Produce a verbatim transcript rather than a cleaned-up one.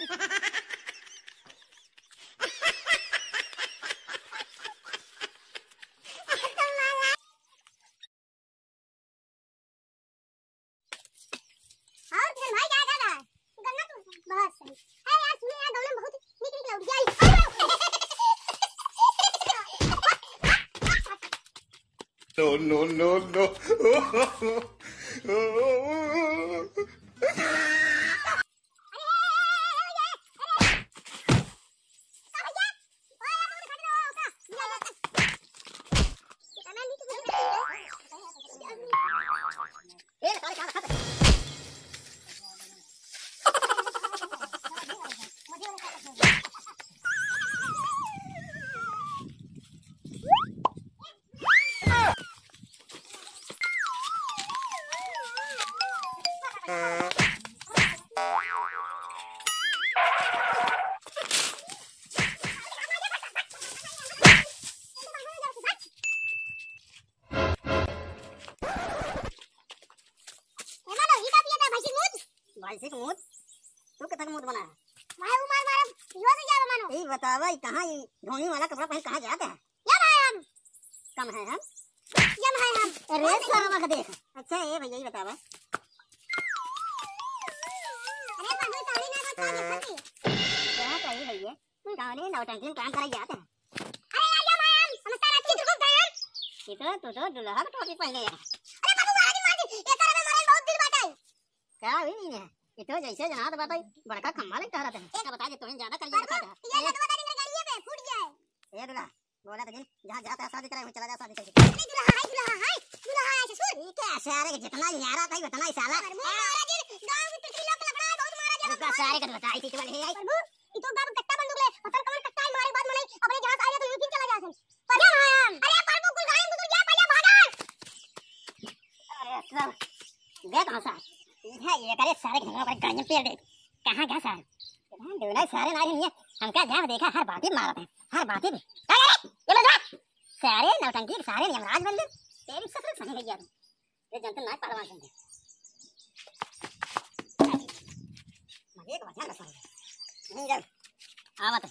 और फिर भाई क्या कर रहा है? गन्ना तू बहुत सही। अरे यार, सुनो यार, गन्ना बहुत निक निक लौट गया। No, no, no, no. ए मानो, ई का पिया था, भैंसी के मूत? भैंसी के मूत? तू कितना मूत बना है? भाई, वो मार मारो, यो से जावे मानो। ई बतावा, ई कहाँ, ई धोनी वाला कपड़ा पहन कहाँ जाता है? यम है हम। कम है हम? यम है हम। अरे, शर्मा के देख। अच्छा, ए भैया, ई बतावा। अरे, प्रभु, ताली ना बजा, हाँ। देखा थी। कहाँ का ई भैया? कौने नौटंकी में काम करे जात है? अरे यार, ये मैं हम समझता रहती है, तुमको गए हम। ये तो, तू तो दुल्हा का टोपी पहने है। अरे बाबू, मारा जी, मारा जी, ये करे में मरे बहुत दिल बाटे। का हुई नहीं है? ये तो जैसे जनात बाटे, बड़का खम्मा लगता रहता है। एक बता दे, तुम्हें ज्यादा कर लिया बाबू, दिखाता है। ये लटवा दानी मेरे गाड़िए पे फूट गया है। ए दुल्हा, बोला तो जिन, जहाँ जाता है शादी करे, वहीं चला जा शादी करके। अरे दुल्हा, हाय दुल्हा, हाय दुल्हा, हाय ससुर। ये क्या सारे के जितना यारा था, उतना ही साला। अरे मुंह मारा जी, गांव की पिछली लोग लफड़ा है, बहुत मारा जी, उनका बहुत। सारे का तो बताई थी, चल, हे, आई। प्रभु, ई तो बाप कट्टा बंदूक ले, पत्थर कमर कट्टा ही मारे बाद में नहीं, अपने जहाँ से आए तो यूं फिर चला जा सन। प्रभु, अरे प्रभु, कुल गाड़ी में घुस गया, पहले भागा। अरे सब, गए कहाँ सारे? ये, ये करे सारे के घर पर गाड़ी में पेल दे। कहाँ गया सारे? इधर डोला सारे ना रही है, हमका जहाँ देखा हर बात ही मारत है, हर बात ही। अरे, ये लो, सारे नौटंकी, सारे यमराज बन गए। तेरी ससुर सही भैया तू। ये जनता नाच पहलवान समझे। मजे को बचा बचा। नहीं जब आवत है।